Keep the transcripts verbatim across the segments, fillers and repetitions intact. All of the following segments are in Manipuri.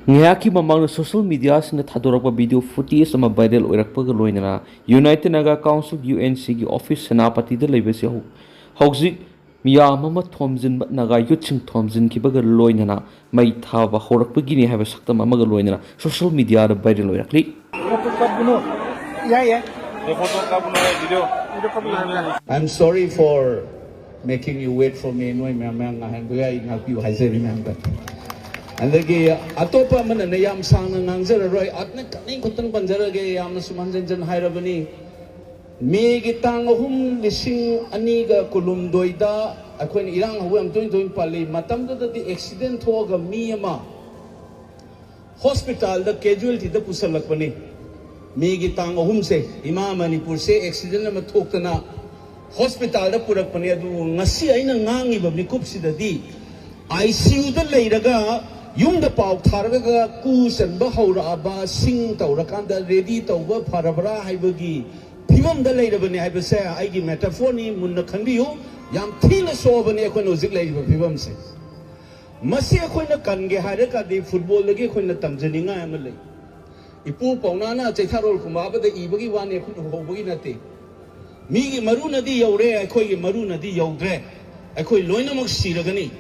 ꯉꯥꯏꯍꯥꯛꯀꯤ ꯃꯃꯥꯡꯗ ꯁꯣꯁꯤꯌꯦꯜ ꯃꯤꯗꯤꯌꯥꯁꯤꯡꯗ ꯊꯥꯗꯣꯔꯛꯄ ꯚꯤꯗꯤꯑꯣ ꯐꯨꯇꯦꯖ ꯑꯃ ꯚꯥꯏꯔꯦꯜ ꯑꯣꯏꯔꯛꯄꯒ ꯂꯣꯏꯅꯅ United Naga Council, U N ꯁꯤꯒꯤ ꯑꯣꯐꯤꯁ ꯁꯦꯅꯥꯄꯇꯤꯗ ꯂꯩꯕꯁꯤ ꯍꯧ-, ꯍꯧꯖꯤꯛ ꯃꯤꯌꯥꯝ ꯑꯃ ꯊꯣꯝꯖꯤꯟꯕ, ꯅꯥꯒꯥ ꯌꯨꯠꯁꯤꯡ ꯊꯣꯝꯖꯤꯟꯈꯤꯕꯒ ꯂꯣꯏꯅꯅ ꯃꯩ ꯊꯥꯕ ꯍꯧꯔꯛꯄꯒꯤꯅꯤ ꯍꯥꯏꯕ ꯁꯛꯇꯝ ꯑꯃꯒ ꯂꯣꯏꯅꯅ ꯁꯣꯁꯤꯌꯦꯜ ꯃꯤꯗꯤꯌꯥꯗ ꯚꯥꯏꯔꯦꯜ ꯑꯣꯏꯔꯛꯂꯤ꯫ I'm sorry for making you wait for me. ꯅꯣꯏ ꯃꯌꯥꯝ ꯃꯌꯥꯝ ꯉꯥꯏꯍꯟꯕ ꯌꯥꯏ, ꯉꯥꯛꯄꯤꯌꯨ ꯍꯥꯏꯖꯔꯤ ꯃꯌꯥꯝꯗ꯫ ꯑꯗꯒꯤ ꯑꯇꯣꯞꯄ ꯑꯃꯅꯅꯦ, ꯌꯥꯝ ꯁꯥꯡꯅ ꯉꯥꯡꯖꯔꯔꯣꯏ, ꯑꯗꯨꯅ ꯈꯛꯇꯪ ꯄꯟꯖꯔꯒꯦ, ꯌꯥꯝꯅꯁꯨ ꯍꯟꯖꯤꯟ ꯍꯟꯖꯤꯟ ꯍꯥꯏꯔꯕꯅꯤ꯫ ꯃꯦꯒꯤ ꯇꯥꯡ ꯑꯍꯨꯝ, ꯂꯤꯁꯤꯡ ꯑꯅꯤꯒ ꯀꯨꯟꯍꯨꯝꯗꯣꯏꯗ ꯑꯩꯈꯣꯏꯅ ꯏꯔꯥꯡ ꯍꯧꯕ ꯌꯥꯝ ꯇꯣꯏꯅ ꯇꯣꯏꯅ ꯄꯥꯜꯂꯤ꯫ ꯃꯇꯝꯗꯨꯗꯗꯤ ꯑꯦꯛꯁꯤꯗꯦꯟ ꯊꯣꯛꯑꯒ ꯃꯤ ꯑꯃ ꯍꯣꯁꯄꯤꯇꯥꯜꯗ ꯀꯦꯖꯨꯋꯦꯜꯇꯤꯗ ꯄꯨꯁꯜꯂꯛꯄꯅꯤ꯫ ꯃꯦꯒꯤ ꯇꯥꯡ ꯑꯍꯨꯝꯁꯦ ꯏꯃꯥ ꯃꯅꯤꯄꯨꯔꯁꯦ ꯑꯦꯛꯁꯤꯗꯦꯟ ꯑꯃ ꯊꯣꯛꯇꯅ ꯍꯣꯁꯄꯤꯇꯥꯜꯗ ꯄꯨꯔꯛꯄꯅꯤ꯫ ꯑꯗꯨꯕꯨ ꯉꯁꯤ ꯑꯩꯅ ꯉꯥꯡꯉꯤꯕ ꯃꯤꯀꯨꯞꯁꯤꯗꯗꯤ ꯑꯥꯏ ꯁꯤ ꯌꯨꯗ ꯂꯩꯔꯒ ꯌꯨꯝꯗ ꯄꯥꯎ ꯊꯥꯔꯒ ꯀꯨ ꯆꯟꯕ ꯍꯧꯔꯛꯑꯕ, ꯁꯤꯡ ꯇꯧꯔꯀꯥꯟꯗ ꯔꯦꯗꯤ ꯇꯧꯕ ꯐꯔꯕ꯭ꯔꯥ ꯍꯥꯏꯕꯒꯤ ꯐꯤꯕꯝꯗ ꯂꯩꯔꯕꯅꯤ ꯍꯥꯏꯕꯁꯦ ꯑꯩꯒꯤ ꯃꯦꯇꯥꯐꯣꯔꯅꯤ, ꯃꯨꯟꯅ ꯈꯟꯕꯤꯌꯨ꯫ ꯌꯥꯝ ꯊꯤꯅ ꯁꯣꯛꯑꯕꯅꯤ ꯑꯩꯈꯣꯏꯅ ꯍꯧꯖꯤꯛ ꯂꯩꯔꯤꯕ ꯐꯤꯕꯝꯁꯦ꯫ ꯃꯁꯤ ꯑꯩꯈꯣꯏꯅ ꯀꯟꯒꯦ ꯍꯥꯏꯔꯒꯗꯤ ꯐꯨꯠꯕꯣꯜꯗꯒꯤ ꯑꯩꯈꯣꯏꯅ ꯇꯝꯖꯅꯤꯡꯉꯥꯏ ꯑꯃ ꯂꯩ꯫ ꯏꯄꯨ ꯄꯧꯅꯥꯅ ꯆꯩꯊꯥꯔꯣꯜ ꯈꯨꯝꯕꯥꯕꯗ ꯏꯕꯒꯤ ꯋꯥꯅꯤ, ꯑꯩꯈꯣꯏꯅ ꯎꯍꯧꯕꯒꯤ ꯅꯠꯇꯦ꯫ ꯃꯤꯒꯤ ꯃꯔꯨꯅꯗꯤ ꯌꯧꯔꯦ, ꯑꯩꯈꯣꯏꯒꯤ ꯃꯔꯨꯅꯗꯤ ꯌꯧꯗ꯭ꯔꯦ꯫ ꯑꯩꯈꯣꯏ ꯂꯣꯏꯅꯃꯛ ꯁꯤꯔꯒꯅꯤ꯫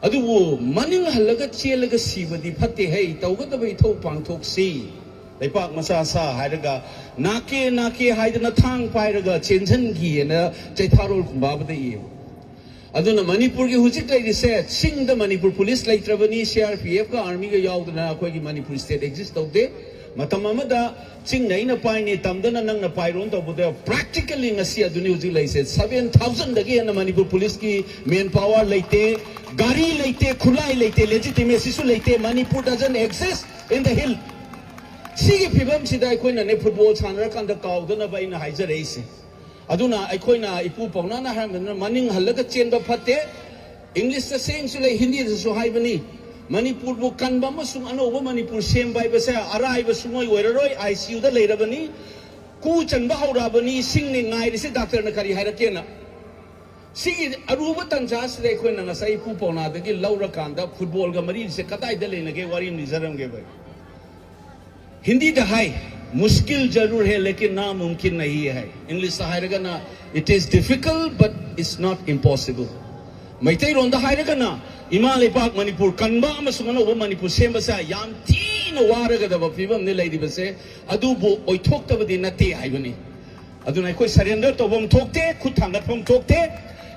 ꯑꯗꯨꯕꯨ ꯃꯅꯤꯡ ꯍꯜꯂꯒ ꯆꯦꯜꯂꯒ ꯁꯤꯕꯗꯤ ꯐꯠꯇꯦ ꯍꯩ, ꯇꯧꯒꯗꯕ ꯏꯊꯧ ꯄꯥꯡꯊꯣꯛꯁꯤ꯫ ꯂꯩꯄꯥꯛ ꯃꯆꯥ ꯁꯥ ꯍꯥꯏꯔꯒ ꯅꯥꯀꯦ ꯅꯥꯀꯦ ꯍꯥꯏꯗꯅ ꯊꯥꯡ ꯄꯥꯏꯔꯒ ꯆꯦꯟꯁꯤꯟꯈꯤꯑꯅ ꯆꯩꯊꯥꯔꯣꯜ ꯈꯨꯝꯕꯥꯕꯗ ꯏꯌꯦꯕ꯫ ꯑꯗꯨꯅ ꯃꯅꯤꯄꯨꯔꯒꯤ ꯍꯧꯖꯤꯛ ꯂꯩꯔꯤꯁꯦ, ꯆꯤꯡꯗ Manipur police ꯂꯩꯇ꯭ꯔꯕꯅꯤ, C R P ꯑꯦꯐꯀ ꯑꯥꯔꯃꯤꯒ ꯌꯥꯎꯗꯅ ꯑꯩꯈꯣꯏꯒꯤ ꯃꯅꯤꯄꯨꯔ ꯁ꯭ꯇꯦꯠ ꯑꯦꯛꯖꯤꯁ ꯇꯧꯗꯦ꯫ ꯃꯇꯝ ꯑꯃꯗ ꯆꯤꯡꯅ ꯑꯩꯅ ꯄꯥꯏꯅꯤ, ꯇꯝꯗꯅ ꯅꯪꯅ ꯄꯥꯏꯔꯣꯅ ꯇꯧꯕꯗ ꯄ꯭ꯔꯦꯛꯇꯤꯀꯦꯜꯂꯤ ꯉꯁꯤ ꯑꯗꯨꯅꯤ ꯍꯧꯖꯤꯛ ꯂꯩꯔꯤꯁꯦ꯫ ꯁꯚꯦꯟ ꯊꯥꯎꯖꯟꯗꯒꯤ ꯍꯦꯟꯅ ꯃꯅꯤꯄꯨꯔ ꯄꯨꯂꯤꯁꯀꯤ ꯃꯦꯟ ꯄꯥꯋꯔ ꯂꯩꯇꯦ, ꯒꯥꯔꯤ ꯂꯩꯇꯦ, ꯈꯨꯠꯂꯥꯏ ꯂꯩꯇꯦ, ꯂꯦꯖꯤꯇꯤꯃꯦꯁꯤꯁꯨ ꯂꯩꯇꯦ꯫ Manipur doesn't exist in the hill꯫ ꯁꯤꯒꯤ ꯐꯤꯕꯝꯁꯤꯗ ꯑꯩꯈꯣꯏꯅꯅꯦ ꯐꯨꯠꯕꯣꯜ ꯁꯥꯟꯅꯔꯀꯥꯟꯗ ꯀꯥꯎꯗꯅꯕ ꯑꯩꯅ ꯍꯥꯏꯖꯔꯛꯏꯁꯦ꯫ ꯑꯗꯨꯅ ꯑꯩꯈꯣꯏꯅ ꯏꯄꯨ ꯄꯧꯅꯥꯅ ꯍꯥꯏꯔꯝꯕꯗꯨꯅ ꯃꯅꯤꯡ ꯍꯜꯂꯒ ꯆꯦꯟꯕ ꯐꯠꯇꯦ꯫ ꯏꯪꯂꯤꯁꯇ ꯁꯦꯡꯁꯨ ꯂꯩ, ꯍꯤꯟꯗꯤꯗꯁꯨ ꯍꯥꯏꯕꯅꯤ꯫ ꯃꯅꯤꯄꯨꯔꯕꯨ ꯀꯟꯕ ꯑꯃꯁꯨꯡ ꯑꯅꯧꯕ ꯃꯅꯤꯄꯨꯔ ꯁꯦꯝꯕ ꯍꯥꯏꯕꯁꯦ ꯑꯔꯥꯏꯕ ꯁꯨꯡꯑꯣꯏ ꯑꯣꯏꯔꯔꯣꯏ꯫ ꯑꯥꯏ ꯁꯤ ꯌꯨꯗ ꯂꯩꯔꯕꯅꯤ, ꯀꯨ ꯆꯟꯕ ꯍꯧꯔꯛꯑꯕꯅꯤ, ꯁꯤꯡꯅꯤ ꯉꯥꯏꯔꯤꯁꯦ ꯗꯥꯛꯇꯔꯅ ꯀꯔꯤ ꯍꯥꯏꯔꯛꯀꯦꯅ꯫ ꯁꯤꯒꯤ ꯑꯔꯨꯕ ꯇꯟꯖꯥꯁꯤꯗ ꯑꯩꯈꯣꯏꯅ ꯉꯁꯥꯏ ꯏꯄꯨ ꯄꯥꯎꯅꯥꯗꯒꯤ ꯂꯧꯔꯀꯥꯟꯗ ꯐꯨꯠꯕꯣꯜꯒ ꯃꯔꯤꯁꯦ ꯀꯗꯥꯏꯗ ꯂꯩꯅꯒꯦ ꯋꯥꯔꯤ ꯑꯃ ꯂꯤꯖꯔꯝꯒꯦꯕ꯫ ꯍꯤꯟꯗꯤꯗ ꯍꯥꯏ, "ꯃꯨꯁꯀꯤꯜ ꯖꯔꯨꯔ ꯍꯦ ꯂꯦꯀꯤꯟ ꯅꯥꯃꯨꯝꯀꯤꯟ ꯅꯍꯤ ꯍꯦ"꯫ ꯏꯪꯂꯤꯁꯇ ꯍꯥꯏꯔꯒꯅ, "It is difficult but it's not impossible"꯫ ꯃꯩꯇꯩꯂꯣꯟꯗ ꯍꯥꯏꯔꯒꯅ, ꯏꯃꯥ ꯂꯩꯕꯥꯛ ꯃꯅꯤꯄꯨꯔ ꯀꯟꯕ ꯑꯃꯁꯨꯡ ꯑꯅꯧꯕ ꯃꯅꯤꯄꯨꯔ ꯁꯦꯝꯕꯁꯦ ꯌꯥꯝ ꯊꯤꯅ ꯋꯥꯔꯒꯗꯕ ꯐꯤꯕꯝꯅꯤ ꯂꯩꯔꯤꯕꯁꯦ, ꯑꯗꯨꯕꯨ ꯑꯣꯏꯊꯣꯛꯇꯕꯗꯤ ꯅꯠꯇꯦ ꯍꯥꯏꯕꯅꯤ꯫ ꯑꯗꯨꯅ ꯑꯩꯈꯣꯏ ꯁꯔꯦꯟꯗꯔ ꯇꯧꯐꯝ ꯊꯣꯛꯇꯦ, ꯈꯨꯠ ꯊꯥꯡꯒꯠꯐꯝ ꯊꯣꯛꯇꯦ꯫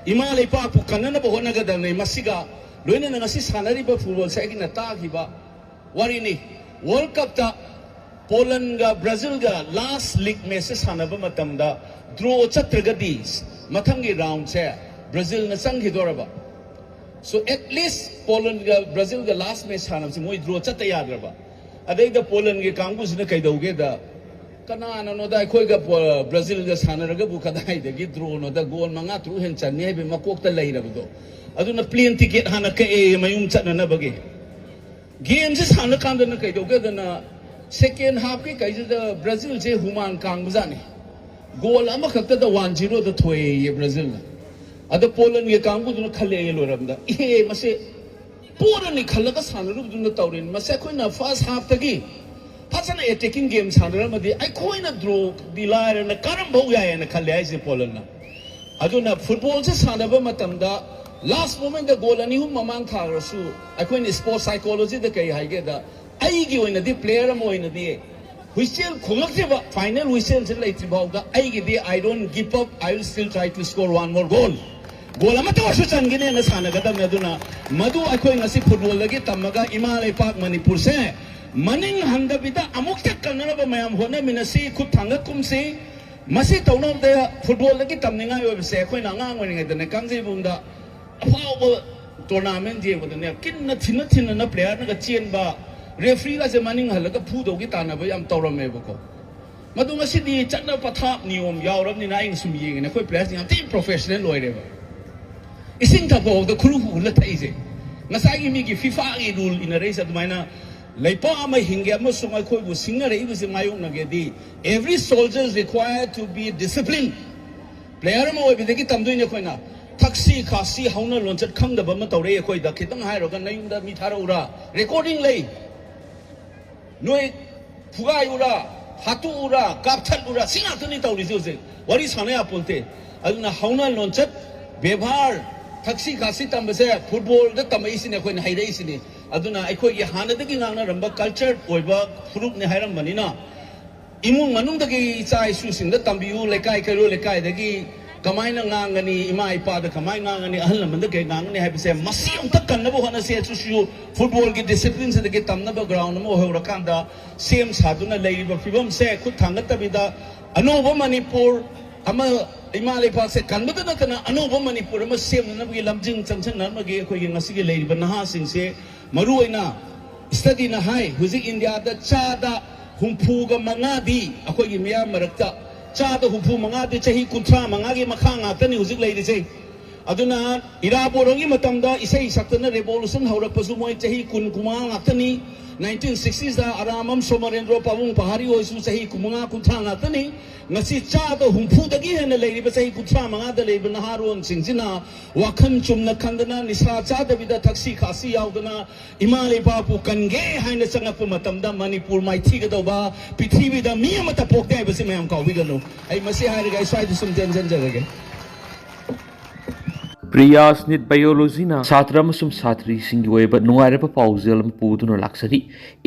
ꯏꯃꯥ ꯂꯩꯄꯥꯛꯄꯨ ꯀꯟꯅꯅꯕ ꯍꯣꯠꯅꯒꯗꯕꯅꯤ꯫ ꯃꯁꯤꯒ ꯂꯣꯏꯅꯅ ꯉꯁꯤ ꯁꯥꯟꯅꯔꯤꯕ ꯐꯨꯠꯕꯣꯜꯁꯦ ꯑꯩꯒꯤꯅ ꯇꯥꯈꯤꯕ ꯋꯥꯔꯤꯅꯤ꯫ ꯋꯥꯔꯜ ꯀꯞꯇ ꯄꯣꯂꯟꯒ ꯕ꯭ꯔꯥꯖꯤꯜꯒ ꯂꯥꯁ ꯂꯤꯒ ꯃꯦꯠꯆꯁꯦ ꯁꯥꯟꯅꯕ ꯃꯇꯝꯗ ꯗ꯭ꯔꯣ ꯆꯠꯇ꯭ꯔꯒꯗꯤ ꯃꯊꯪꯒꯤ ꯔꯥꯎꯟꯁꯦ ꯕ꯭ꯔꯥꯖꯤꯜꯅ ꯆꯪꯈꯤꯗꯣꯔꯕ꯫ So at least ꯄꯣꯂꯟꯒ ꯕ꯭ꯔꯥꯖꯤꯜꯒ ꯂꯥꯁ ꯃꯦꯠꯆ ꯁꯥꯟꯅꯕꯁꯦ ꯃꯣꯏ ꯗ꯭ꯔꯣ ꯆꯠꯇ ꯌꯥꯗ꯭ꯔꯕ꯫ ꯑꯗꯩꯗ ꯄꯣꯂꯟꯒꯤ ꯀꯥꯡꯕꯨꯁꯤꯅ ꯀꯩꯗꯧꯒꯦꯗ, ꯀꯅꯥꯅꯅꯣꯗ ꯑꯩꯈꯣꯏꯒ ꯄꯣ-, ꯕ꯭ꯔꯥꯖꯤꯜꯒ ꯁꯥꯟꯅꯔꯒꯕꯨ ꯀꯗꯥꯏꯗꯒꯤ ꯗ꯭ꯔꯣꯅꯣꯗ, ꯒꯣꯜ ꯃꯉꯥ ꯇꯔꯨꯛ ꯍꯦꯟꯅ ꯆꯟꯅꯤ ꯍꯥꯏꯕꯒꯤ ꯃꯀꯣꯛꯇ ꯂꯩꯔꯕꯗꯣ꯫ ꯑꯗꯨꯅ ꯄ꯭ꯂꯦꯟ ꯇꯤꯀꯦꯠ ꯍꯥꯟꯅ ꯀꯛꯑꯦ ꯃꯌꯨꯝ ꯆꯠꯅꯅꯕꯒꯤ꯫ ꯒꯦꯝꯁꯦ ꯁꯥꯟꯅ ꯀꯥꯟꯗꯅ ꯀꯩꯗꯧꯒꯦꯗꯅ, ꯁꯦꯀꯦꯟ ꯍꯥꯞꯀꯤ ꯀꯩꯁꯤꯗ ꯕ꯭ꯔꯥꯖꯤꯜꯁꯦ ꯍꯨꯃꯥꯡ ꯀꯥꯡꯕꯖꯥꯠꯅꯤ꯫ ꯒꯣꯜ ꯑꯃꯈꯛꯇꯗ ꯋꯥꯟ ꯖꯤꯔꯣꯗ ꯊꯣꯏꯌꯦ ꯕ꯭ꯔꯥꯖꯤꯜꯅ꯫ ꯑꯗ ꯄꯣꯂꯟꯒꯤ ꯀꯥꯡꯕꯨꯗꯨꯅ ꯈꯜꯂꯛꯑꯦ ꯂꯣꯏꯔꯝꯗ, "ꯏꯍꯦ, ꯃꯁꯦ ꯄꯣꯔꯅꯤ ꯈꯜꯂꯒ ꯁꯥꯟꯅꯔꯨꯕꯗꯨꯅ ꯇꯧꯔꯤꯅꯤ꯫ ꯃꯁꯦ ꯑꯩꯈꯣꯏꯅ ꯐꯥꯔꯁ ꯍꯥꯞꯇꯒꯤ ꯐꯖꯅ ꯑꯦꯇꯦꯀꯤꯡ ꯒꯦꯝ ꯁꯥꯟꯅꯔꯝꯃꯗꯤ ꯑꯩꯈꯣꯏꯅ ꯗ꯭ꯔꯣꯗꯤ ꯂꯥꯏꯔꯅ ꯀꯥꯔꯝꯕ ꯌꯥꯏꯌꯦꯅ ꯈꯜꯂꯦ" ꯍꯥꯏꯁꯦ ꯄꯣꯂꯟꯅ꯫ ꯑꯗꯨꯅ ꯐꯨꯠꯕꯣꯜꯁꯦ ꯁꯥꯟꯅꯕ ꯃꯇꯝꯗ ꯂꯥꯁ ꯃꯣꯃꯦꯟꯗ ꯒꯣꯜ ꯑꯅꯤ ꯑꯍꯨꯝ ꯃꯃꯥꯡ ꯊꯥꯈ꯭ꯔꯁꯨ, ꯑꯩꯈꯣꯏꯅ ꯁ꯭ꯄꯣꯔꯠꯁ ꯁꯥꯏꯀꯣꯂꯣꯖꯤꯗ ꯀꯩ ꯍꯥꯏꯒꯦꯗ, ꯑꯩꯒꯤ ꯑꯣꯏꯅꯗꯤ, ꯄ꯭ꯂꯦꯌꯔ ꯑꯃ ꯑꯣꯏꯅꯗꯤ, ꯍꯨꯏꯁꯦꯜ ꯈꯣꯡꯂꯛꯇ꯭ꯔꯤꯕ, ꯐꯥꯏꯅꯦꯜ ꯍꯨꯏꯁꯦꯜꯁꯤ ꯂꯩꯇ꯭ꯔꯤ ꯐꯥꯎꯗ ꯑꯩꯒꯤꯗꯤ, "I don't give up, I will still try to score one more goal"꯫ Goal ꯑꯃꯇ ꯑꯣꯏꯔꯁꯨ ꯆꯟꯒꯅꯦꯅ ꯁꯥꯟꯅꯒꯗꯕꯅꯤ꯫ ꯑꯗꯨꯅ ꯃꯗꯨ ꯑꯩꯈꯣꯏ ꯉꯁꯤ ꯐꯨꯠꯕꯣꯜꯗꯒꯤ ꯇꯝꯃꯒ ꯏꯃꯥ ꯂꯩꯄꯥꯛ ꯃꯅꯤꯄꯨꯔꯁꯦ ꯃꯅꯤꯡ ꯍꯟꯗꯕꯤꯗ ꯑꯃꯨꯛꯇ ꯀꯟꯅꯅꯕ ꯃꯌꯥꯝ ꯍꯣꯠꯅꯃꯤꯟꯅꯁꯤ, ꯈꯨꯠ ꯊꯥꯡꯒꯠꯀꯨꯝꯁꯤ꯫ ꯃꯁꯤ ꯇꯧꯅꯕꯗ ꯐꯨꯠꯕꯣꯜꯗꯒꯤ ꯇꯝꯅꯤꯡꯉꯥꯏ ꯑꯣꯏꯕꯁꯦ ꯑꯩꯈꯣꯏꯅ ꯑꯉꯥꯡ ꯑꯣꯏꯔꯤꯉꯩꯗꯅꯦ, ꯀꯥꯡꯖꯩꯕꯨꯡꯗ ꯑꯐꯥꯎꯕ ꯇꯣꯔꯅꯥꯃꯦꯟ ꯌꯦꯡꯕꯗꯅꯦ, ꯀꯤꯟꯅ ꯊꯤꯟꯅ ꯊꯤꯟꯅꯅ ꯄ꯭ꯂꯦꯌꯔꯅꯒ ꯆꯦꯟꯕ, ꯔꯦꯐ꯭ꯔꯤꯒꯁꯦ ꯃꯅꯤꯡ ꯍꯜꯂꯒ ꯐꯨꯗꯧꯒꯤ ꯇꯥꯟꯅꯕ ꯌꯥꯝ ꯇꯧꯔꯝꯃꯦꯕꯀꯣ꯫ ꯃꯗꯨ ꯉꯁꯤꯗꯤ ꯆꯠꯅ ꯄꯊꯥꯞ ꯅꯤꯌꯣꯝ ꯌꯥꯎꯔꯕꯅꯤꯅ ꯑꯩꯅ ꯁꯨꯝ ꯌꯦꯡꯉꯤꯅꯦ, ꯑꯩꯈꯣꯏ ꯄ꯭ꯂꯦꯌꯔꯁꯤꯡ ꯌꯥꯝ ꯊꯤꯅ ꯄ꯭ꯔꯣꯐꯦꯁꯅꯦꯜ ꯑꯣꯏꯔꯦꯕ꯫ ꯏꯁꯤꯡ ꯊꯛꯄ ꯐꯥꯎꯗ ꯈꯨꯔꯨ ꯈꯨꯔꯨꯂ ꯊꯛꯏꯁꯦ꯫ ꯉꯁꯥꯏꯒꯤ ꯃꯤꯒꯤ ꯐꯤꯐꯥꯒꯤ ꯔꯨꯜ ꯏꯟꯅꯔꯛꯏꯁꯦ ꯑꯗꯨꯃꯥꯏꯅ ꯂꯩꯄꯥꯛ ꯑꯃ ꯍꯤꯡꯒꯦ ꯑꯃꯁꯨꯡ ꯑꯩꯈꯣꯏꯕꯨ ꯁꯤꯡꯅꯔꯛꯏꯕꯁꯦ ꯃꯥꯌꯣꯛꯅꯒꯦꯗꯤ, every soldier is required to be disciplined꯫ Player ꯑꯃ ꯑꯣꯏꯕꯗꯒꯤ ꯇꯝꯗꯣꯏꯅꯦ ꯑꯩꯈꯣꯏꯅ꯫ ꯊꯛꯁꯤ ꯈꯥꯁꯤ ꯍꯧꯅ ꯂꯣꯟꯆꯠ ꯈꯪꯗꯕ ꯑꯃ ꯇꯧꯔꯛꯏ ꯑꯩꯈꯣꯏꯗ꯫ ꯈꯤꯇꯪ ꯍꯥꯏꯔꯨꯔꯒ ꯅꯌꯨꯝꯗ ꯃꯤ ꯊꯥꯔꯛꯎꯔꯥ? ꯔꯦꯀꯣꯔꯗꯤꯡ ꯂꯩ꯫ ꯅꯣꯏ ꯐꯨꯒꯥꯏꯎꯔꯥ, ꯍꯥꯠꯇꯣꯛꯎꯔꯥ, ꯀꯥꯞꯊꯠꯂꯨꯔꯥ, ꯁꯤ ꯉꯥꯛꯇꯅꯤ ꯇꯧꯔꯤꯁꯦ ꯍꯧꯖꯤꯛ꯫ ꯋꯥꯔꯤ ꯁꯥꯟꯅ ꯌꯥꯄꯣꯟꯇꯦ꯫ ꯑꯗꯨꯅ ꯍꯧꯅ ꯂꯣꯟꯆꯠ, ꯕꯦꯕꯥꯔ, ꯊꯛꯁꯤ ꯈꯥꯁꯤ ꯇꯝꯕꯁꯦ ꯐꯨꯠꯕꯣꯜꯗ ꯇꯝꯃꯛꯏꯁꯤꯅꯦ, ꯑꯩꯈꯣꯏꯅ ꯍꯩꯔꯛꯏꯁꯤꯅꯤ꯫ ꯑꯗꯨꯅ ꯑꯩꯈꯣꯏꯒꯤ ꯍꯥꯟꯅꯗꯒꯤ ꯉꯥꯡꯅꯔꯝꯕ ꯀꯜꯆꯔ ꯑꯣꯏꯕ ꯐꯨꯔꯨꯞꯅꯤ ꯍꯥꯏꯔꯝꯕꯅꯤꯅ, ꯏꯃꯨꯡ ꯃꯅꯨꯡꯗꯒꯤ ꯏꯆꯥ ꯏꯁꯨꯁꯤꯡꯗ ꯇꯝꯕꯤꯌꯨ, ꯂꯩꯀꯥꯏ ꯀꯩꯔꯣꯜ ꯂꯩꯀꯥꯏꯗꯒꯤ ꯀꯃꯥꯏꯅ ꯉꯥꯡꯒꯅꯤ, ꯏꯃꯥ ꯏꯄꯥꯗ ꯀꯃꯥꯏꯅ ꯉꯥꯡꯒꯅꯤ, ꯑꯍꯜ ꯂꯃꯟꯗ ꯀꯩ ꯉꯥꯡꯒꯅꯤ ꯍꯥꯏꯕꯁꯦ ꯃꯁꯤ ꯑꯃꯨꯛꯇ ꯀꯟꯅꯕ ꯍꯣꯠꯅꯁꯤ꯫ ꯑꯗꯨꯁꯨ ꯐꯨꯠꯕꯣꯜꯒꯤ ꯗꯤꯁꯤꯄ꯭ꯂꯤꯟꯁꯤꯗꯒꯤ ꯇꯝꯅꯕ ꯒ꯭ꯔꯥꯎꯟ ꯑꯃ ꯑꯣꯏꯍꯧꯔꯀꯥꯟꯗ ꯁꯦꯝ ꯁꯥꯗꯨꯅ ꯂꯩꯔꯤꯕ ꯐꯤꯕꯝꯁꯦ ꯈꯨꯠ ꯊꯥꯡꯒꯠꯇꯕꯤꯗ ꯑꯅꯧꯕ ꯃꯅꯤꯄꯨꯔ ꯑꯃ, ꯏꯃꯥ ꯂꯩꯕꯥꯛꯁꯦ ꯀꯟꯕꯗ ꯅꯠꯇꯅ ꯑꯅꯧꯕ ꯃꯅꯤꯄꯨꯔ ꯑꯃ ꯁꯦꯝꯅꯅꯕꯒꯤ ꯂꯝꯖꯤꯡ ꯆꯪꯁꯤꯟꯅꯅꯕꯒꯤ ꯑꯩꯈꯣꯏꯒꯤ ꯉꯁꯤꯒꯤ ꯂꯩꯔꯤꯕ ꯅꯍꯥꯁꯤꯡꯁꯦ, ꯃꯔꯨꯑꯣꯏꯅ ꯁ꯭ꯇꯗꯤꯅ ꯍꯥꯏ, ꯍꯧꯖꯤꯛ ꯏꯟꯗꯤꯌꯥꯗ ꯆꯥꯗ ꯍꯨꯝꯐꯨꯒ ꯃꯉꯥꯗꯤ ꯑꯩꯈꯣꯏꯒꯤ ꯃꯤꯌꯥꯝ ꯃꯔꯛꯇ, ꯆꯥꯗ ꯍꯨꯝꯐꯨ ꯃꯉꯥꯗꯤ ꯆꯍꯤ ꯀꯨꯟꯊ꯭ꯔꯥ ꯃꯉꯥꯒꯤ ꯃꯈꯥ ꯉꯥꯛꯇꯅꯤ ꯍꯧꯖꯤꯛ ꯂꯩꯔꯤꯁꯦ꯫ ꯑꯗꯨꯅ ꯏꯔꯥꯕꯣꯠ ꯍꯣꯏꯒꯤ ꯃꯇꯝꯗ ꯏꯁꯩ ꯁꯛꯇꯅ ꯔꯦꯚꯣꯂꯨꯁꯟ ꯍꯧꯔꯛꯄꯁꯨ ꯃꯣꯏ ꯆꯍꯤ ꯀꯨꯟ ꯀꯨꯟꯃꯉꯥ ꯉꯥꯛꯇꯅꯤ꯫ ꯅꯥꯏꯟꯇꯤꯟ ꯁꯤꯛꯁꯇꯤꯁꯇ ꯑꯔꯥꯃꯝ ꯁꯣꯃꯔꯦꯟꯗ꯭ꯔꯣ ꯄꯥꯕꯨꯡ ꯄꯍꯥꯔꯤ ꯍꯣꯏꯁꯨ ꯆꯍꯤ ꯀꯨꯟꯃꯉꯥ ꯀꯨꯟꯊ꯭ꯔꯥ ꯉꯥꯛꯇꯅꯤ꯫ ꯉꯁꯤ ꯆꯥꯗ ꯍꯨꯝꯐꯨꯗꯒꯤ ꯍꯦꯟꯅ ꯂꯩꯔꯤꯕ ꯆꯍꯤ ꯀꯨꯟꯊ꯭ꯔꯥ ꯃꯉꯥꯗ ꯂꯩꯔꯤꯕ ꯅꯍꯥꯔꯣꯟꯁꯤꯡꯁꯤꯅ ꯋꯥꯈꯜ ꯆꯨꯝꯅ ꯈꯟꯗꯅ, ꯅꯤꯁꯥ ꯆꯥꯗꯕꯤꯗ, ꯊꯛꯁꯤ ꯈꯥꯁꯤ ꯌꯥꯎꯗꯅ, ꯏꯃꯥ ꯂꯩꯕꯥꯛꯄꯨ ꯀꯟꯒꯦ ꯍꯥꯏꯅ ꯆꯪꯉꯛꯄ ꯃꯇꯝꯗ ꯃꯅꯤꯄꯨꯔ ꯃꯥꯏꯊꯤꯒꯗꯧꯕ ꯄ꯭ꯔꯤꯊꯤꯕꯤꯗ ꯃꯤ ꯑꯃꯠꯇ ꯄꯣꯛꯇꯦ ꯍꯥꯏꯕꯁꯤ ꯃꯌꯥꯝ ꯀꯥꯎꯕꯤꯒꯅꯨ꯫ ꯑꯩ ꯃꯁꯤ ꯍꯥꯏꯔꯒ ꯑꯩ ꯁ꯭ꯋꯥꯏꯗ ꯁꯨꯝ ꯇꯦꯟꯁꯤꯟꯖꯔꯒꯦ꯫ ꯄ꯭ꯔꯤꯌꯥꯁ ꯅꯤꯠ ꯕꯥꯏꯑꯣꯂꯣꯖꯤꯅ ꯁꯥꯇ꯭ꯔ ꯑꯃꯁꯨꯡ ꯁꯥꯇ꯭ꯔꯤꯁꯤꯡꯒꯤ ꯑꯣꯏꯕ ꯅꯨꯡꯉꯥꯏꯔꯕ ꯄꯥꯎꯖꯦꯜ ꯑꯃ ꯄꯨꯗꯨꯅ ꯂꯥꯛꯆꯔꯤ꯫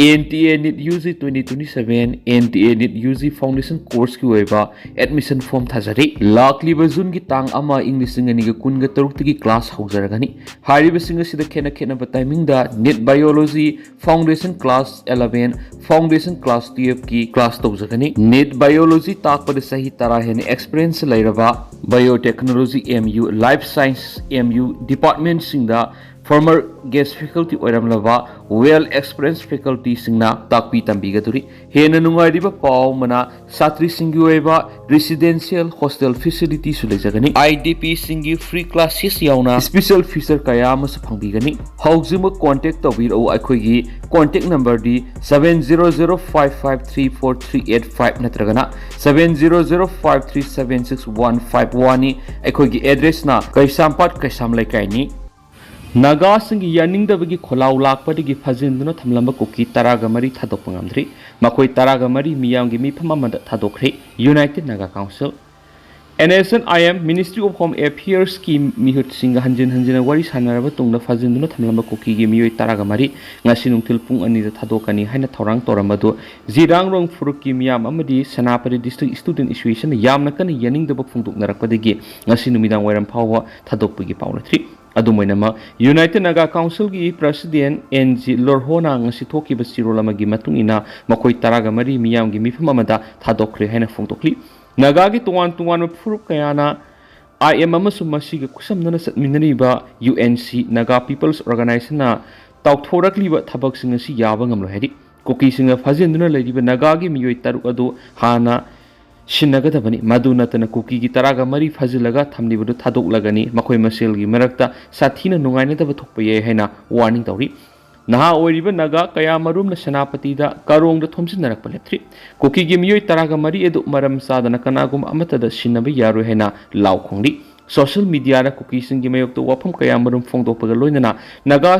N T A NEET U G twenty twenty seven, N T A NEET U G foundation ꯀꯣꯔꯁꯀꯤ ꯑꯣꯏꯕ ꯑꯦꯗꯃꯤꯁꯟ ꯐꯣꯔꯝ ꯊꯥꯖꯔꯤ꯫ ꯂꯥꯛꯂꯤꯕ ꯖꯨꯟꯒꯤ ꯇꯥꯡ ꯑꯃ, ꯏꯪ ꯂꯤꯁꯤꯡ ꯑꯅꯤꯒ ꯀꯨꯟꯒ ꯇꯔꯨꯛꯇꯒꯤ ꯀ꯭ꯂꯥꯁ ꯍꯧꯖꯔꯒꯅꯤ꯫ ꯍꯥꯏꯔꯤꯕꯁꯤꯡ ꯑꯁꯤꯗ ꯈꯦꯠꯅ ꯈꯦꯠꯅꯕ ꯇꯥꯏꯃꯤꯡꯗ NEET biology foundation class eleven, foundation class twelve ꯀꯤ ꯀ꯭ꯂꯥꯁ ꯇꯧꯖꯒꯅꯤ꯫ ꯅꯤꯠ ꯕꯥꯏꯑꯣꯂꯣꯖꯤ ꯇꯥꯛꯄꯗ ꯆꯍꯤ ꯇꯔꯥ ꯍꯦꯟꯅ ꯑꯦꯛꯁꯄꯤꯔꯤꯌꯦꯟꯁ ꯂꯩꯔꯕ, biotechnology, M U, life science, M U ꯗꯤꯄꯥꯔꯠꯃꯦꯟꯁꯤꯡꯗ Former guest faculty ꯑꯣꯏꯔꯝꯂꯕ well experienced facultyꯁꯤꯡꯅ ꯇꯥꯛꯄꯤ ꯇꯝꯕꯤꯒꯗꯧꯔꯤ꯫ ꯍꯦꯟꯅ ꯅꯨꯡꯉꯥꯏꯔꯤꯕ ꯄꯥꯎ ꯑꯃꯅ, ꯁꯥꯇ꯭ꯔꯤꯁꯤꯡꯒꯤ ꯑꯣꯏꯕ residential hostel facilityꯁꯨ ꯂꯩꯖꯒꯅꯤ꯫ IDPꯁꯤꯡꯒꯤ free classes ꯌꯥꯎꯅ special feature ꯀꯌꯥ ꯑꯃꯁꯨ ꯐꯪꯕꯤꯒꯅꯤ꯫ ꯍꯧꯖꯤꯛꯃꯛ contact ꯇꯧꯕꯤꯔꯛꯎ꯫ ꯑꯩꯈꯣꯏꯒꯤ contact numberꯗꯤ seven zero zero five five three four three eight five ꯅꯠꯇ꯭ꯔꯒꯅ seven zero zero five three seven six one five oneꯅꯤ꯫ ꯑꯩꯈꯣꯏꯒꯤ addressꯅ ꯀꯩꯁꯥꯝꯄꯥꯠ ꯀꯩꯁꯥꯝ ꯂꯩꯀꯥꯏꯅꯤ꯫ ꯅꯥꯒꯥꯁꯤꯡꯒꯤ ꯌꯥꯅꯤꯡꯗꯕꯒꯤ ꯈꯣꯜꯂꯥꯎ ꯂꯥꯛꯄꯗꯒꯤ ꯐꯥꯖꯤꯟꯗꯨꯅ ꯊꯝꯂꯝꯕ ꯀꯨꯀꯤ ꯇꯔꯥꯒ ꯃꯔꯤ ꯊꯥꯗꯣꯛꯄ ꯉꯝꯗ꯭ꯔꯤ꯫ ꯃꯈꯣꯏ ꯇꯔꯥꯒ ꯃꯔꯤ ꯃꯤꯌꯥꯝꯒꯤ ꯃꯤꯐꯝ ꯑꯃꯗ ꯊꯥꯗꯣꯛꯈ꯭ꯔꯦ꯫ United Naga Council, NSNIM, Ministry of Home Affairsꯀꯤ ꯃꯤꯍꯨꯠꯁꯤꯡꯒ ꯍꯟꯖꯤꯟ ꯍꯟꯖꯤꯟꯅ ꯋꯥꯔꯤ ꯁꯥꯟꯅꯔꯕ ꯇꯨꯡꯗ ꯐꯥꯖꯤꯟꯗꯨꯅ ꯊꯝꯂꯝꯕ ꯀꯨꯀꯤꯒꯤ ꯃꯤꯑꯣꯏ ꯇꯔꯥꯒ ꯃꯔꯤ ꯉꯁꯤ ꯅꯨꯡꯊꯤꯜ ꯄꯨꯡ ꯑꯅꯤꯗ ꯊꯥꯗꯣꯛꯀꯅꯤ ꯍꯥꯏꯅ ꯊꯧꯔꯥꯡ ꯇꯧꯔꯝꯕꯗꯨ ꯖꯤꯔꯥꯡꯔꯣꯡ ꯐꯨꯔꯨꯞꯀꯤ ꯃꯤꯌꯥꯝ ꯑꯃꯗꯤ ꯁꯦꯅꯥꯄꯇꯤ District Student Associationꯅ ꯌꯥꯝꯅ ꯀꯟꯅ ꯌꯥꯅꯤꯡꯗꯕ ꯐꯣꯡꯗꯣꯛꯅꯔꯛꯄꯗꯒꯤ ꯉꯁꯤ ꯅꯨꯃꯤꯗꯥꯡ ꯋꯥꯏꯔꯝ ꯐꯥꯎꯕ ꯊꯥꯗꯣꯛꯄꯒꯤ ꯄꯥꯎ ꯂꯩꯇ꯭ꯔꯤ꯫ ꯑꯗꯨꯝ ꯑꯣꯏꯅꯃꯛ, United Naga Councilꯒꯤ President N G ꯂꯣꯔꯍꯣꯅ ꯉꯁꯤ ꯊꯣꯛꯈꯤꯕ ꯆꯦꯔꯣꯜ ꯑꯃꯒꯤ ꯃꯇꯨꯡ ꯏꯟꯅ, ꯃꯈꯣꯏ ꯇꯔꯥꯒ ꯃꯔꯤ ꯃꯤꯌꯥꯝꯒꯤ ꯃꯤꯐꯝ ꯑꯃꯗ ꯊꯥꯗꯣꯛꯈ꯭ꯔꯦ ꯍꯥꯏꯅ ꯐꯣꯡꯗꯣꯛꯂꯤ꯫ ꯅꯥꯒꯥꯒꯤ ꯇꯣꯉꯥꯟ ꯇꯣꯉꯥꯟꯕ ꯐꯨꯔꯨꯞ ꯀꯌꯥꯅ IM ꯑꯃꯁꯨꯡ ꯃꯁꯤꯒ ꯈꯨꯠꯁꯝꯅꯅ ꯆꯠꯃꯤꯟꯅꯔꯤꯕ UNC, Naga People's Organizationꯅ ꯇꯧꯊꯣꯔꯛꯂꯤꯕ ꯊꯕꯛꯁꯤꯡ ꯑꯁꯤ ꯌꯥꯕ ꯉꯝꯂꯣꯏ ꯍꯥꯏꯔꯤ꯫ ꯀꯨꯀꯤꯁꯤꯡꯅ ꯐꯥꯖꯤꯟꯗꯨꯅ ꯂꯩꯔꯤꯕ ꯅꯥꯒꯥꯒꯤ ꯃꯤꯑꯣꯏ ꯇꯔꯨꯛ ꯑꯗꯨ ꯍꯥꯟꯅ ꯁꯤꯟꯅꯒꯗꯕꯅꯤ꯫ ꯃꯗꯨ ꯅꯠꯇꯅ ꯀꯨꯀꯤꯒꯤ ꯇꯔꯥꯒ ꯃꯔꯤ ꯐꯥꯖꯤꯜꯂꯒ ꯊꯝꯂꯤꯕꯗꯨ ꯊꯥꯗꯣꯛꯂꯒꯅꯤ꯫ ꯃꯈꯣꯏ ꯃꯁꯦꯜꯒꯤ ꯃꯔꯛꯇ ꯁꯥꯊꯤꯅ ꯅꯨꯡꯉꯥꯏꯅꯗꯕ ꯊꯣꯛꯄ ꯌꯥꯏ ꯍꯥꯏꯅ warning ꯇꯧꯔꯤ꯫ ꯅꯍꯥ ꯑꯣꯏꯔꯤꯕ ꯅꯥꯒꯥ ꯀꯌꯥꯃꯔꯨꯝꯅ ꯁꯦꯅꯥꯄꯇꯤꯗ ꯀꯥꯔꯣꯡꯗ ꯊꯣꯝꯖꯤꯟꯅꯔꯛꯄ ꯂꯦꯞꯇ꯭ꯔꯤ꯫ ꯀꯨꯀꯤꯒꯤ ꯃꯤꯑꯣꯏ ꯇꯔꯥꯒ ꯃꯔꯤ ꯑꯗꯨ ꯃꯔꯝ ꯆꯥꯗꯅ ꯀꯅꯥꯒꯨꯝꯕ ꯑꯃꯠꯇꯗ ꯁꯤꯟꯅꯕ ꯌꯥꯔꯣꯏ ꯍꯥꯏꯅ ꯂꯥꯎ ꯈꯣꯡꯂꯤ꯫ Social mediaꯗ ꯀꯨꯀꯤꯁꯤꯡꯒꯤ ꯃꯥꯌꯣꯛꯇ ꯋꯥꯐꯝ ꯀꯌꯥꯃꯔꯨꯝ ꯐꯣꯡꯗꯣꯛꯄꯒ ꯂꯣꯏꯅꯅ ꯅꯥꯒꯥ